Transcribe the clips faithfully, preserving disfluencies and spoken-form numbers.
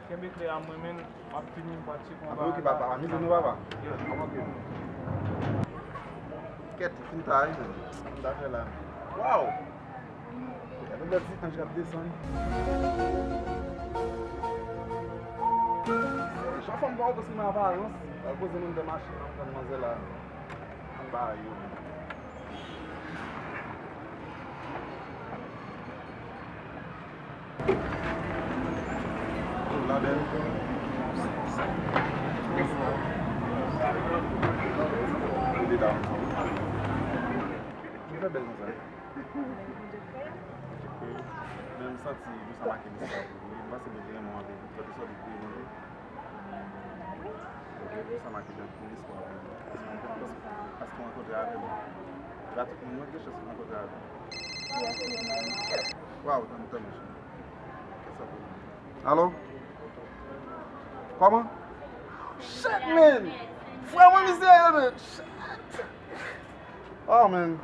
Kenbe kle a mwen, men m ap vini, m pral tcheke yon bagay. Ape oke papa, amize nou papa. Yeah. Oke. Kèt, fin ta wi, men. Fin ta fè la. Waw! Gade lòt ti anj k ap desann. Jan fanm pa w poze nan aparans, al poze nan dèyè machin nan, pran manzè la. Anba yo. Labèl. Bonswa. Li ta. Li fè bèl konsa. Men m santi nou sa make misye pou li. M panse li te renmen w anpil. Kèlkeswa li te renmen w. Ok, sa make jan pou lespwa pou li. Paske, paske, paske w rankontre avè l. La tout moun mwen gen chans rankontre avè l. Waw, tann, tann, cheri. Kèt sa pou li. Alo? Kòman? Shit, man! Frè mwen misye ye, man! Shit! Oh, man!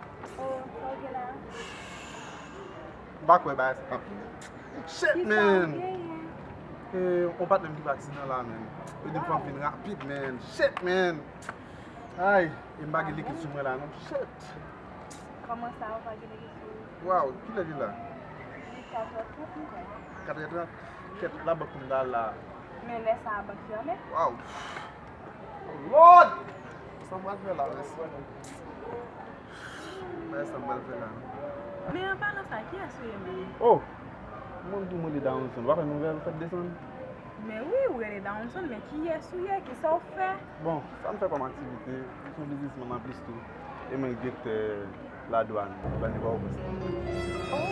M pa kwè bagay sa. Shit, man! Eh, yon patnè m ki fè aksidan la, man. Yo di m fò m vin rapid, man. Shit, man! Ay, e m pa gen likid sou mwen la, non. Shit! Kòman sa, ou pa gen likid sou ou? Waw, kilè li la? Li katrè trant, m kwè. Katrè trant? Kèt, labank pou m ta al la. Men lè sa a, bank fèmen? Waw! Oh, Lord! Sa m pral fè la, mèsi. Bagay sa m pral fè la. Men an palan sa, kiyès ou ye menm? Oh! Mwen di w mwen rele Daronson. Ou pa fè nouvèl, ou fèk desann? Men wi, ou rele Daronson, men kiyès ou ye? Kisa w fè? Bon, sa m fè kòm aktivite, m se yon biznismann anplis tou. E mwen direktè ladwàn, ladwàn Pòtoprens. Oh!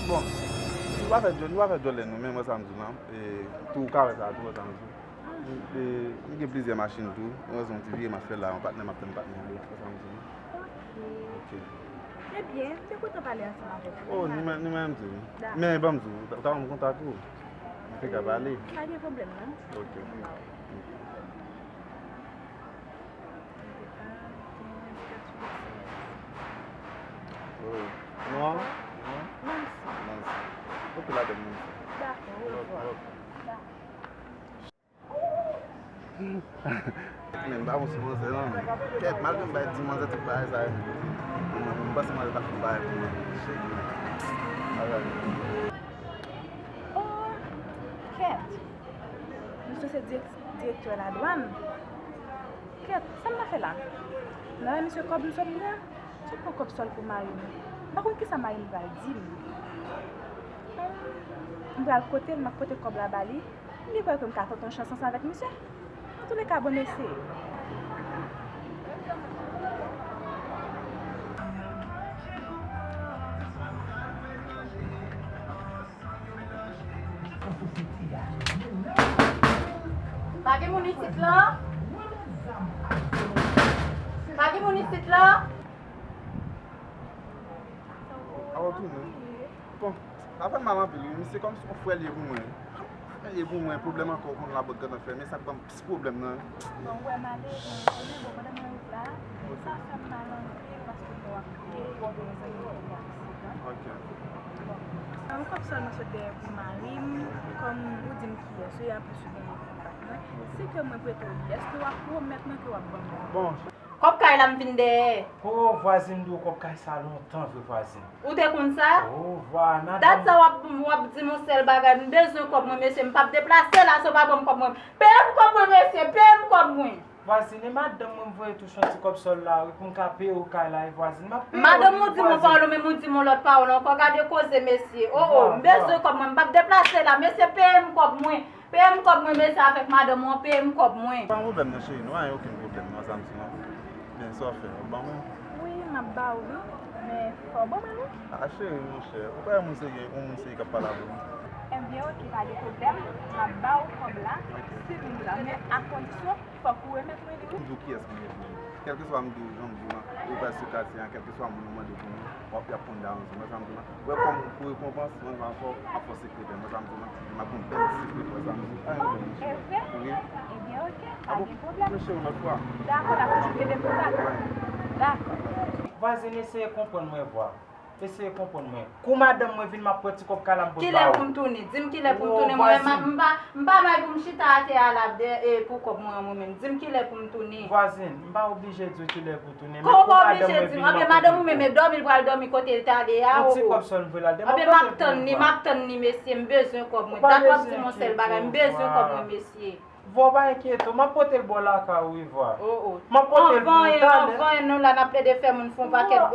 Bon, nou pa fè djòl, nou pa fè djòlè nou, men mwen sa m di w lan. E tou ou ka wè sa, tou wè sa m di w. E, m gen plizyè machin tou. Erezman m te vire m ap fè la, yon patnè m ap tann patnè an, wè sa m di w. Ok. Ok. Ebyen, m te kontan pale ansanm avèk ou. Oh, ni mwen, ni mwen m di w. Da. Men ban m di w, ou ta ban m kontak ou. Nou te ka pale. Pa gen pwoblèm, non. Ok. Oh. Non? Non? Nancy. Nancy. Ok, la bèl Nancy. Dakò, orevwa. Ok, ok. Dakò. Men m pa bon sou manzè non. Kèt, malgre m bay ti manzè tout bagay sa yo. M panse manzè ta fè bagay pou mwen. Shit, man. Bagay. Oh, kèt. Misye se dirèk-, direktè ladwàn. Kèt, sa m ta fè la? M ta bay misye kòb m sot pran? Sot pran kòb sòl pou mari m. M pa konn kisa mari m pral di m. M pral kote l, m ap pote kòb la ba li. Li kwè ke m ka tante yon chans ansanm avèk misye? Antouleka, bon, m eseye. Pa gen moun isit la? Pa gen moun isit la? Awa, tounen. Bon, sa fè m mal anpil, wi. Misye kòmsi yon frè l ye pou mwen. Frè l ye pou mwen, pwoblèm ankò, ou konn labank gentan fèmen, sa k ban m plis pwoblèm nan. Bon, ou wè m ale, mwen konnen, bon, pandan mwen ret la, sa fè m mal anpil, paske bon, w ap kriye, w ap gen zanmi ki gen aksidan. Ok. Bon, yon kòb sòl mwen sot dèyè pou mari m, kòm ou di m kiyès ou ye, anplis ou gen kontak mwen. Si ke mwen prete w li, èske w ap pwomèt mwen ke w ap ban m li? Bon, Kòb kay la m vin dèyè. Oh, vwazin, m di w kòb kay sa lontan vre, vwazin. Ou te konn sa? Oh, vwa, madanm. Dat sa w ap, w ap di m yon sèl bagay, m bezwen kòb mwen, mesye, m p ap deplase la, si w pa ban m kòb mwen. Peye m kòb mwen, mesye, peye m kòb mwen. Vwazin, e madanm mwen, m voye touche yon ti kòb sòl la, wi, pou m ka peye w kay la, wi, vwazin. M ap peye w, vwazin. Madanm ou di m yon pawòl, ou menm ou di m yon lòt pawòl ankò, gade koze, mesye. Oh, oh, m bezwen kòb mwen, m p ap deplase la, mesye, peye m kòb mwen. Peye m kòb mwen, mesye, avèk madanm ou an, peye m kòb mwen. Pa gen pwoblèm non, cheri, nou pa gen okenn pwoblèm non, sa m di non. Men sa w fè, w ap ban mwen? Wi, M ap ba w li, men fò w ban mwen li. A cheri, monchè, ou pa wè moun serye, yon moun serye k ap pale avè w. Ebyen, oke, pa gen pwoblèm. M ap ba w kòb la, si vin la. Men a kondisyon, fòk ou remèt mwen li, wi. M di w kiyès m ye, frè m. Kèlkeswa m di w, jan m di w lan, ou pral sou katye a, kèlkeswa moun ou mande pou mwen, w ap, y ap konn dayè ansanm. Wè sa m di w lan? Wè kòm pou rekonpans, mwen va fè w, m ap fè w sekretè. Wè sa m di w lan? M ap gon bèl ti sekretè, wè sa m di w. Pa gen pwoblèm, monchè. Wi. Ebyen, oke, pa gen pwoblèm. Monchè, yon lòt fwa. Dakò, dakò, m ap kenbe kontak. Dakò. Vwazin, eseye konprann mwen, vwa. Eseye konprann mwen. Kou madanm mwen vin, m ap pran ti kòb kay la, m pou ba w. Kilè pou m tounen? Di m kilè pou m tounen. Mwen menm, m pa, m pa may pou m chita atè a la, e, pou kòb mwen an mwen menm. Di m kilè pou m tounen. Vwazin, m pa oblije di w kilè pou w tounen. Kòman w pa oblije di m? Anben madanm ou menm, e dòmi l pral dòmi kote l t ale a, o, o. Yon ti kòb sèl m voye l al. Anben m ap tann li, m ap tann li, mesye. M bezwen kòb mwen. Dat w ap di m yon sèl bagay. M bezwen kòb mwen, mesye. Vwa, pa enkyete w, m ap pote l bò lakay ou, wi, vwa. O, o. M ap pote l pou ou talè. Anvan, anvan nou la, n ap plede fè moun fè yon pakèt, e,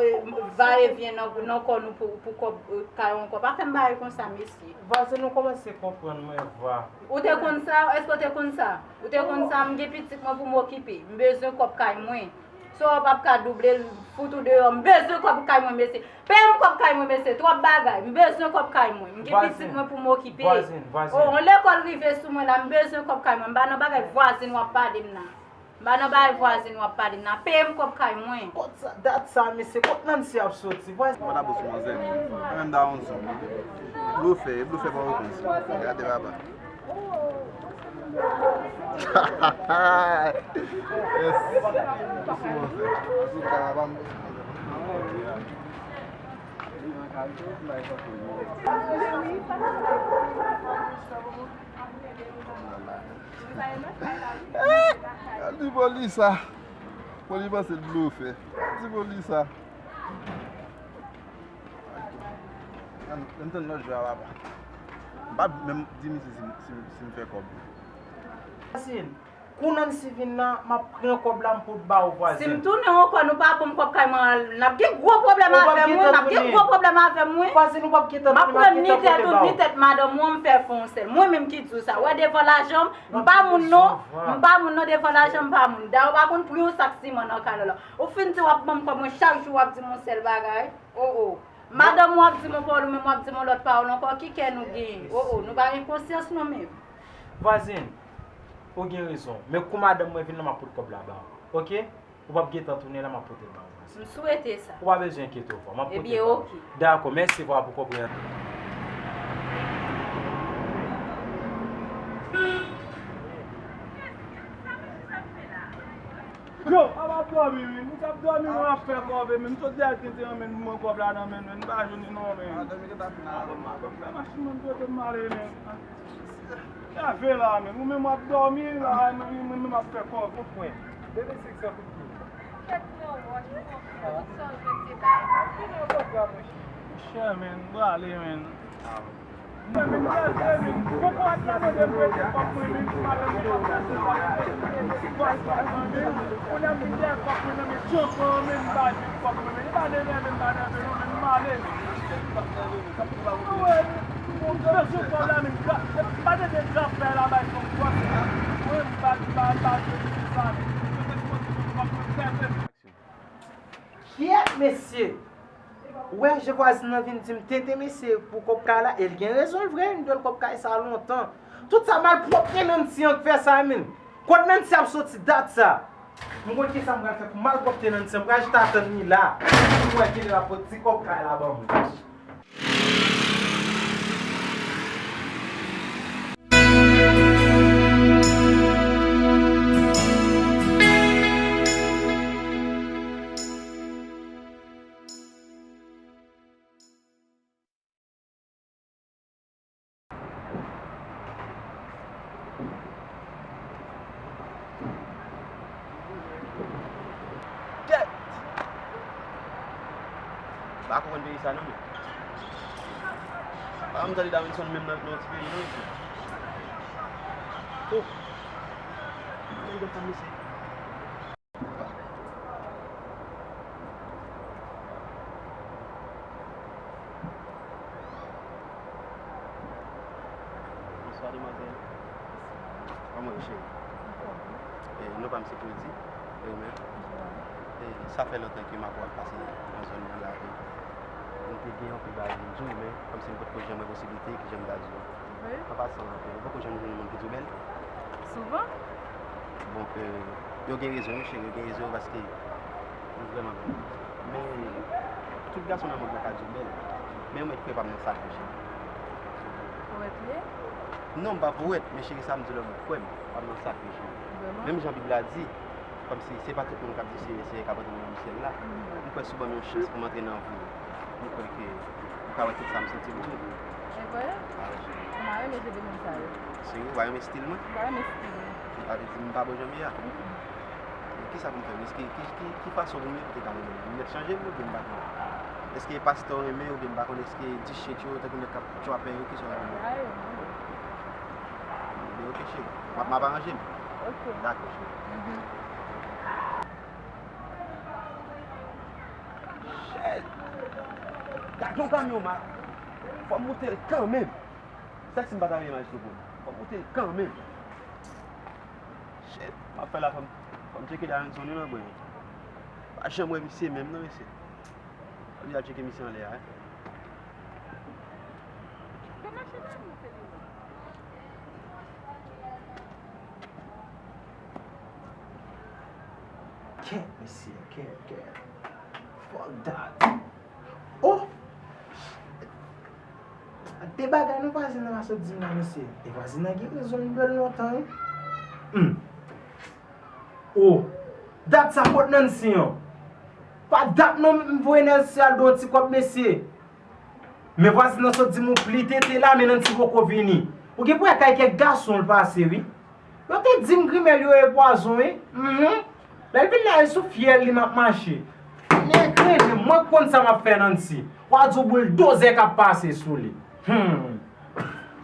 va e vyen nan, nan kò nou pou, pou kòb, e, kay ou ankò. Pa fè m bagay konsa, mesye. Vwazen, ou kòmanse konprann mwen, vwa. Ou te konn sa? Èske w te konn sa? Ou te konn sa? M gen pitit mwen pou m okipe. M bezwen kòb kay mwen. Sa w p ap ka double l, fout ou deyò. M bezwen kòb kay mwen, mesye. Peye m kòb kay mwen, mesye. Twòp bagay. M bezwen kòb kay mwen. M gen pitit mwen pou m okipe. Vwazin, vwazin. O, yon lekòl rive sou mwen la. M bezwen kòb kay mwen. M pa nan bagay vwazin w ap pale m nan. M pa nan bagay vwazin w ap pale m nan. Peye m kòb kay mwen. Kòb sa, dat sa, mesye. Kot Nancy ap soti? Vwazin. Mwen ta bous manzè. Mwen menm ta yon zon. Blofè, blofè pa rekonèt. Gade papa. Al di polis sa. Polis panse l blofè. Al di polis sa. Ann, ann tann lòt jou a, papa. M p ap menm di misye si, si, si m fè kòb. Vwazin, kou Nancy vin nan, m ap pran kòb la, m pot ba ou, vwazin. Si m tounen ankò, nou pa ban m kòb kay mwen, n ap gen gwo pwoblèm avè m, wi, n ap gen gwo pwoblèm avè m, wi. Vwazin, ou p ap gentan tounen, m ap gentan pote ba ou. M ap pran ni tèt ou, ni tèt madanm ou an, m fè fè yon sèl. Mwen menm ki di w sa. Wè devan lajan m, m pa moun non. M pa moun non, devan lajan m pa moun. Dayè, ou pa konn pri yon sak siman nan kay la. Ou fin di w ap ban m kòb mwen, chak jou w ap di m yon sèl bagay. O, o. Madanm ou ap di m yon pawòl, ou menm w ap di m yon lòt pawòl ankò, ki kè nou genyen? O, o, nou pa gen konsyans nou menm. Vwazin, ou gen rezon. Men kou madanm mwen vin la, m ap pot kòb la ba ou. Oke? Ou p ap gentan tounen la, m ap pote l ba ou, vwazin. M swete sa. Ou pa bezwen enkyete w, vwa. M ap pote l ba ou. Ebyen, oke. Dakò, mèsi, vwa, pou konpreyansyon. Yo, a m ap dòmi wi. M t ap dòmi, mwen ap fè kòve, men m sot dèyè tenten an, men m pran kòb la nan men, men m pa jwenn li non, men. A, dòmi gentan fin la. A, ban m, ban m fè machin mwen pote m ale, men. Leve la, men. Ou menm w ap dòmi la, men mwen menm m ap fè kòve. Kout pwen. Bebe sèks kout pwen. Kèt pran wòch, pran tout sa w jwenn se ba. Monchè, men, m prale, men. Kyèt, mesye! Ou wè jan vwazin nan vin di m tenten, mesye, pou kòb kay la, e l gen rezon l vre, m dwe l kòb kay sa lontan. Tout sa malpwòpte Nancy an k fè sa, menm. Kot Nancy ap soti dat sa? M konn kisa m pral fè pou malpwòpte Nancy an, m pral jis atann li la. Pou m wè kilè l ap pot ti kòb kay la ban mwen. Kèt! M pa konprann peyi sa non, men. Pa m tande Davinson menm nan, nan ti peyi non, mesye. Oh! Gade fanm mesye. Bonswa, demwazèl. Kòman w ye, cheri? E, non pa m se Kredi. E ou menm? E, sa fè lontan ke m ap wè w ap pase nan zòn nan la. E, m te gen yon pil bagay pou m di w, men kòmsi m potko janm wè posiblite, ki jan m ta di w. Wi. An pasan, e, ou poko janm jwenn moun ki di w bèl? Souvan. Bon, e, yo gen rezon, wi, cheri, yo gen rezon, paske ou vrèman bèl. Men, tout gason nan mond lan ka di w bèl. Men ou mèt kwè pa m nan sa k fè, cheri. Powèt li ye? Non, m pa powèt, men cheri, sa m di w la, ou mèt kwè m, pa m nan sa k fè, cheri. Vrèman? Menm jan Bib la di, kòmsi se pa tout moun k ap di Seyè, Seyè k ap antre nan syèl la. Mhm. M kwè si w ban m yon chans pou m antre nan vi w, m kwè ke ou ka wè tout sa m santi pou ou. E vre? A wi, cheri. M ta renmen se de moun sa yo. Cheri, ou pa renmen stil mwen? M pa renmen stil ou. Sa vle di m pa bon jan m ye a? Mm-mm. Kisa pou m fè? Èske ki, ki, ki fason pou m ye pou te ka renmen l? M mèt chanje m oubyen m pa konnen? Èske pastè w renmen oubyen m pa konnen? Èske dichèt yo, tankou nèg k ap tchwapè yo, kisa w renmen? Ay, yo renmen. Ebyen, oke, cheri. M ap, m ap aranje m. Oke. Dakò, cheri. Mhm. Shit! Gad yon kamyon, ma. Fò m moute l kanmenm. Sèk si m pa ta renmen majistra pou m. Fò m moute l kanmenm. Shit, m ap fè la, fò m, fò m tcheke Davinson wi nan bwen. Pa janm wè misye menm non, mesye. Fò m al tcheke misye anlè a, wi. Kèt, mesye, kèt, kèt. Fuck that. Oh! De bagay non vwazin nan pa sot di m la, mesye. E vwazin nan gen rezon, m bèl lontan, wi. Hmm. Oh! Dat sa kot Nancy an? Pa dat non, m voye Nancy al dwe yon ti kòb, mesye. Men vwazin nan sot di m ou pli tete la, men Nancy poko vini. Ou gen pou wè kay kèk gason l pase, wi. Yo te di m grimèl yo e pwazon, wi. Mhm. Lè l vin la, e sou fyèl li m ap mache. Men kredi m, mwen konn sa m ap fè Nancy. W a di w bouldozè k ap pase sou li. Hmm.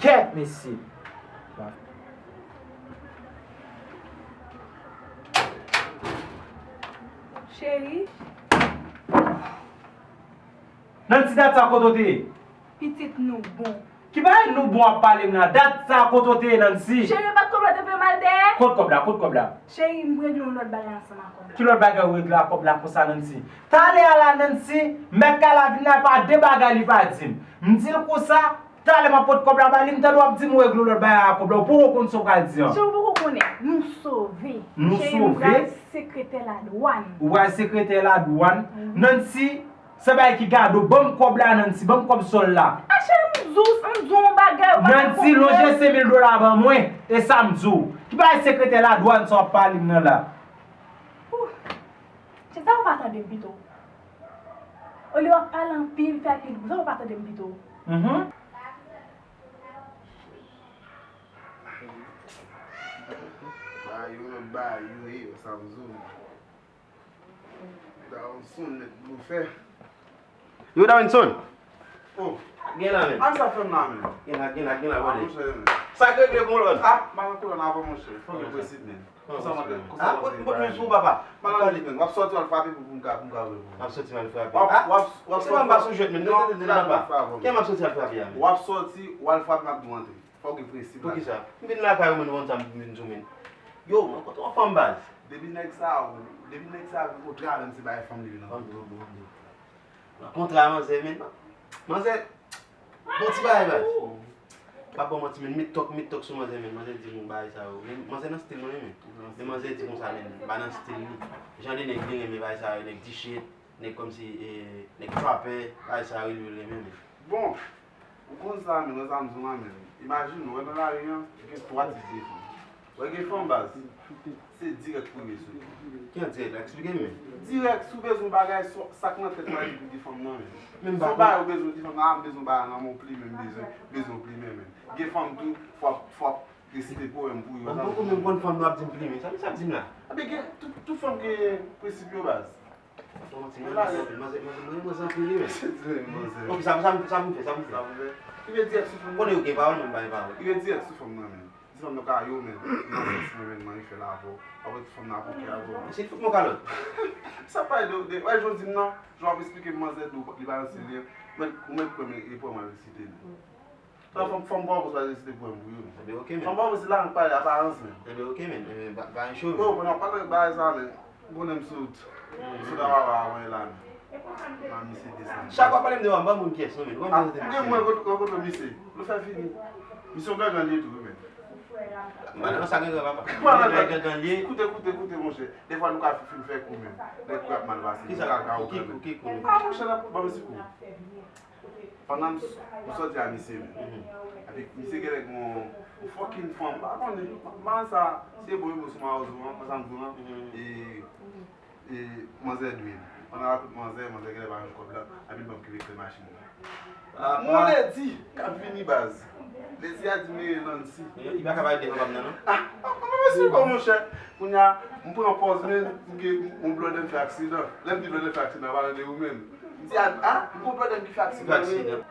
Kèt, mesye. Cheri. Nancy, dat sa kote w te ye? Pitit nou bon. Ki bagay nou bon w ap pale m la? Dat sa kote w te ye, Nancy? Cheri, e pa t kòb la te fè mal dèyè? Kot kòb la? Kot kòb la? Cheri, m regle yon lòt bagay ansanm ak kòb la. Ki lòt bagay ou regle ak kòb la konsa, Nancy? Talè a la, Nancy, mèt kay la vin la, pa de bagay li pa di m. M di l konsa, talè m ap pote kòb la ba li, m tande w ap di m ou regle yon lòt bagay ak kòb la, ou poko konn sa w pral di an. Cheri, ou poko konnen, nou sove. Nou sove? Cheri, m pral sekretè ladwàn. Ou pral sekretè ladwàn? Wi. Nancy, se bagay ki gade w, ban m kòb la, Nancy, ban m kòb sòl la. A, cheri, m di w, m di w yon bagay, ou pa ka konprann. Nancy, lonje senk mil dola ban mwen, e sa m di w. Ki bagay sekretè ladwàn sa w ap pale m nan la? Ouh. Cheri, sa w pa tande m pito? Olye w ap pale anpil, fè anpil bri, sa w pa tande m pito? Mhm. Ba yo, ba yo, e sa m di w. Davinson mèt blofè. Yo, Davinson! Oh. Gen la, men. An sa fè m la, men. Gen la, gen la, gen la, ah, monchè, men. Sa k regle pou lòn? Ah, m al nan kolòn avan, monchè. Fòk yo presi, men. Konsa mwen, konsa mwen, pot, pot menm sou papa. M al nan lit, men. W ap sòti, w al frape pou, pou m ka, pou m ka ouvri pou ou. W ap sòti, w al frape. W ap, w ap, w ap sòti. Se pa m pa sou jwèt, men. Non, non, non, non, non. Kè m ap sòti, al frape a, men. W ap sòti, w al frape, m ap di w antre. Fòk gen prensip la. Poukisa? M vin lakay ou, men, ou konn sa m vin di w, men. Yo, mwen kontre yon fanm baz. Depi nèg sa, depi nèg sa vin kontre avè m, se bay fanm li vin antre. Kontre a manzè, men. Manzè, bon ti bagay, baz. Pa bon manti, men, mi tok, mi tok sou manzè, men. Manzè di m bagay sa yo. Men manzè nan stil mwen, men. Men manzè di konsa, men, m pa nan stil li. Jan de nèg li renmen bagay sa yo, nèg dichèt. Nèg kòmsi, e, nèg trapè, bagay sa yo li renmen, men. Bon, ou konn sa, men, wè sa m di w la, men. Imajine w, wè nan lari an, gen twa tip de fanm. Wè gen fanm baz, se dirèk pou yo sou. Ki an dirèk la? Eksplike m, men. Dirèk, si w bezwen bagay, sa, sa k nan tèt la, epi gen fanm nan, men. Si w bagay ou bezwen, di fanm nan, a, m bezwen bagay nan men w plimen, m bezwen, bezwen plimen, men. Gen fanm tou, fò, fò resite powèm pou yo. Bon, poko menm konn fanm nou ap di m plimen. Sa misye ap di m la? Ebyen, gen, tout, tout fanm gen prensip yo, baz. Bon, ti manzè, manzè, manzè, manzè, manzè anpil, wi, men. Ok, sa, sa, sa pou fè, sa pou fè. Li vle dirèk sou fanm nan. Konnen yo gen pawòl, men m pa gen pawòl. Li vle dirèk sou fanm nan, men. Di fanm nan ka yo, men. Nan sans mwen, men, mwen fè l avè w. Apre tout fanm nan ap oke avè w. Se tout mwen kalòt. Sa pa de, de, wè, jan w di m nan, jan w ap eksplike m manzè di w, li pa nan stil li. Mwen, ou mèt kwè m e pwòm al resite li. Sa fanm, fanm pa w pa resite pwòm pou yo, non. Ebyen, ok, men. Fanm pa w se lang pale, aparans, men. Ebyen, ok, men. Ebyen, ba, ba, cho, men. Yo, pandan w ap pale bagay sa, men. Konnen m sot. M sot a papa a mwen la. Mwen misye desann. Chak w ap pale m de wa, m pa moun pyès non, men. Ou konn Ah, prezante gen misye. Mwen rankontre misye. Nou fè fini. Misye yon gangan li ye tou, wi, men. Mwen nan sa gangan papa. Mwen nan Mwen gangan li ye. Koute, koute, koute, monchè. Defwa nou ka fin fè kou menm. Lè kou ap mal pase. Kisa? Nou ka, ka Ki kou, ki kou? Ah, monchè, la, ban m sikou. Pandan m s- m sòti a misye menm. Epi misye genlè gen yon, yon fucking fanm, m pa konnen. Mwen sa, se bon, bon, sou mawozo an, konsa m di w lan. E, e, manzè dwe l. Pandan l ap koute manzè, manzè genlè pa jwenn kòb la, epi l ban m kle machin nan. Ah, Mon ah. Ledi k ap vini baz. Ledi a di m rele Nancy. Li pa ka pale de fanm nan non. Ah, ah, ah, mèsi kò monchè. Kounye a, m pran pòz men, m gen yon blòdè m fè aksidan. Lè m di blòdè m fè aksidan, m pale de ou menm. M di a, ah, m gon blòdè m ki fè aksidan. Fè aksidan.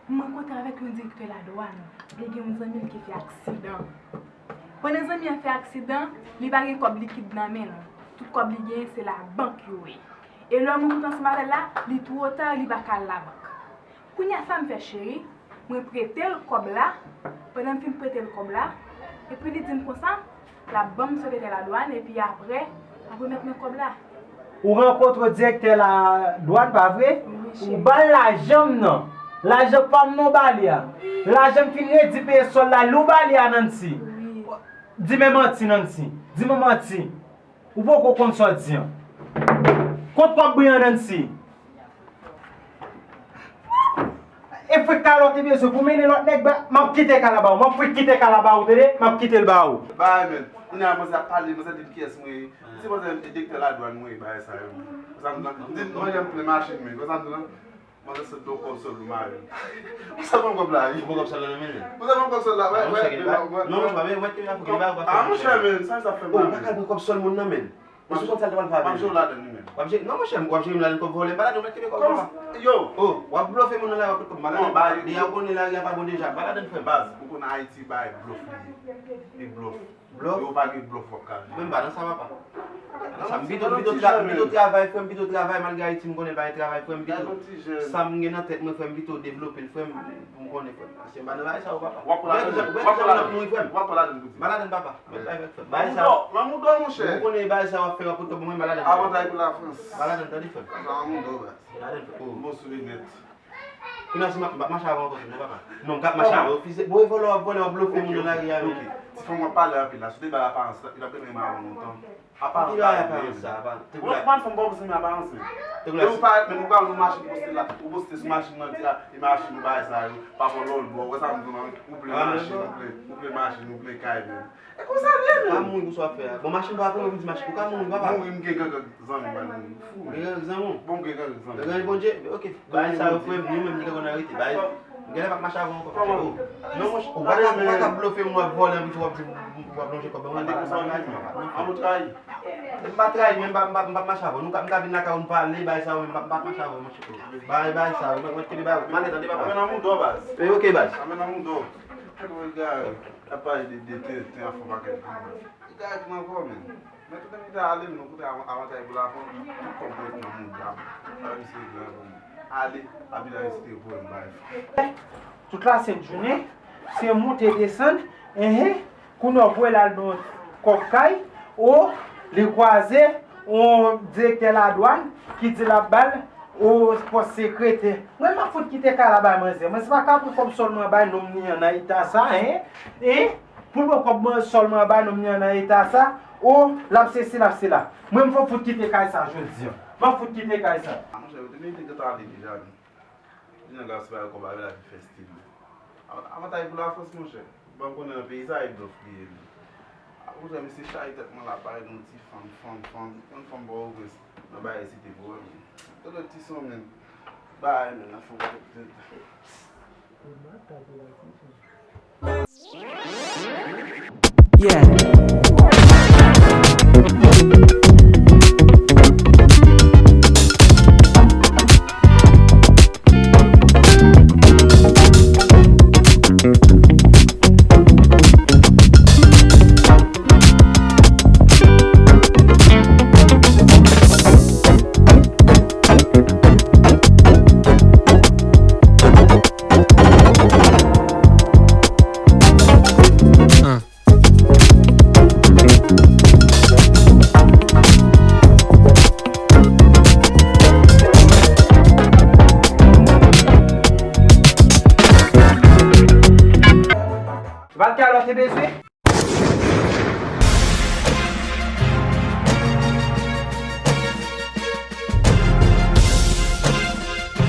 M rankontre avèk yon direktè ladwàn. Li gen yon zanmi l ki fè aksidan. Pandan zanmi an fè aksidan, li pa gen kòb likid nan men l. Tout kòb li genyen, se labank yo ye. E lè m rankontre ansanm avè l la, li twò ta, li pa ka al labank. Kounye a sa m fè cheri, mwen prete l kòb la, pandan m fin prete l kòb la, epi li di m konsa, l ap ban m sekretè ladwàn, epi apre, l ap remèt mwen kòb la. Ou rankontre direktè ladwàn, pa vre? Wi, cheri. Ou ba l lajan m nan. Lajan pa m non, ou ba li a. Lajan m fin redi peye sòl la, li ou ba li a, Nancy. Wi. Di men manti, Nancy. Di men manti. Ou poko konn sa w di an. Kont kòb mwen an, Nancy. E fwit kalòt ou bezwen pou mennen lòt nèg ba, m ap kite kay la ba ou, m ap fwit kite kay la ba ou, tande, m ap kite l ba ou. Bay men, kounye a manzè ap pale, manzè di m kiyès mwen ye. M di manzè e direktè ladwàn mwen ye, bagay sa yo. Konsa m di, m di manzè m plen machin mwen, konsa m di, manzè sot do kòb sòl ou mari. Ou sa pran kòb la, wi. Ou pran kòb sòl la nan men li? Ou sa pran kòb sòl la, wè, wè, wè, wè. Non, monchè, pa, men, wè, ki bagay, ki bagay w ap fè. Ah, monchè, men, sa, sa fè mal. Ou pa ka pran kòb sòl moun nan, men. Mesye konn sa l te pral fè avè l. W ap jere w ladann li menm. W ap jere, non, monchè, w ap jere m ladann kòb vòlè, m pa ladann, w mèt kenbe kòb papa. Yo! Oh, w ap blofe moun nan lari, w ap pran kòb, m pa ladann. Deja w konnen lari a pa bon deja, m pa ladann, frè m. Baz, ou konn Ayiti bay blof li ye. E blof. Blof? Yo pa gen blof w ap ka jere. Mwen m pa nan sa, papa. Sa m pito, pito tra-, pito travay, frè m, pito travay, malgre Ayiti m konnen pa gen travay, frè m, pito. Sa m gen nan tèt mwen, frè m, pito devlope l, frè m, pou m konnen, frè m. Paske m pa nan bagay sa yo, papa. W ap pran ladann. W ap pran ladann. Mouri, frè m. W ap pran ladann pou di. M pa ladann, papa. Mèt bay fèt, frè m. Bagay sa yo. Lanmou dò, lanmou dò, monchè. Ou konnen bagay sa yo ap fè, w ap pran kòb mwen, m pa ladann. Avantay pou Lafrans. M pa ladann, tande, frè m. Sa lanmou dò, baz. M pa ladann, frè m. Bon souvni nèt. Kounye a si m ap, m ap mache avè w ankò tou, non, papa. Non, m p ap mache avè w. Fi se, bon, e vòlè w ap vòlè, w ap blofe moun nan lari a, wi. Ti fanm w ap pale anpil la, si w te bay aparans, li t ap renmen avè w lontan. Ki bagay aparans sa, apa? Ou konprann fanm pa bezwen aparans, men. Lè ou parèt, men ou pral nan machin poste la, ou poste sou machin nan, di a, e machin ou bagay sa yo, pa fò lòl bò, ou wè sa m di w lan, ou plen machin, ou plen, ou plen machin, ou plen kay, men. E konsa l ye, men. Ou ka mouri pou sa w ap fè a. Bon, machin pa pou mwen, pou di machin, ou ka mouri, papa. Mouri, m gen gang zanmi, mwen, mouri. Fou, men. Gen gang zanmi w? Bon, m gen gang zanmi. Gen gang Bondye? Ok. Bagay sa yo, frè m, nou menm, nou te konn arete. Bagay, m genlè p ap mache avè w ankò, frè m. Non, monchè, ou pa ka, ou pa ka blofe moun, w ap vòlè, anpi tou w ap di, w ap lonje kòb ban mwen. An nou trayi. M pa trayi, men m pa, m pa, m p ap mache avè w. Nou ka, m ka vin lakay ou, nou pale, bagay sa yo, men m pa, m p ap mache avè w, monchè. Bagay, bagay sa yo, mwen, mwen, kite bagay, m ale, tande, papa. Anmen nan mouda w, baz. E, ok, baz. Anmen nan mouda w. Kèt w egare, ap pale de, de, de, de, afè pakèt. Li ka ret nan kò, men. Men kote m te ale, m nan kote avan-, avantay pou lafanm, tout kòb mwen ret nan mouda m. Sa misye ret nan kò m. Ale, epi la misye te voye m bay. Tout la sent jounen, se moute desann, enhen, kounye a w voye l al nan kòb kay, o, li kwaze, yon direktè ladwàn ki di l ap ba l, o, pòs sekretè. Mwen, m ap fout kite kay la bay manzè. Mwen, se pa ka pran kòb sòl mwen bay nonm li an nan eta sa, en? En? Pou l pran kòb mwen sòl mwen bay nonm li an nan eta sa, o, l ap sesi, l ap sela. Mwen, m fò fout kite kay sa jodi an. M ap fout kite kay sa. A, monchè, yo te merite gentan ale deja, wi. Jan gason pa gen kòb avè l ap vin fè stil. Avan-, avantay pou Lafrans, monchè. Bon, m konnen nan peyi sa, e blof li ye, men. A, monchè, misye chaje tèt mwen la, parèt yon ti fanm, fanm, fanm, yon fanm Pòtoprens, nan bagay site pwòp. Tonton ti son, men. Bagay, men, nan fon tèt. Yeah. Se pa l kay la w te bezwen?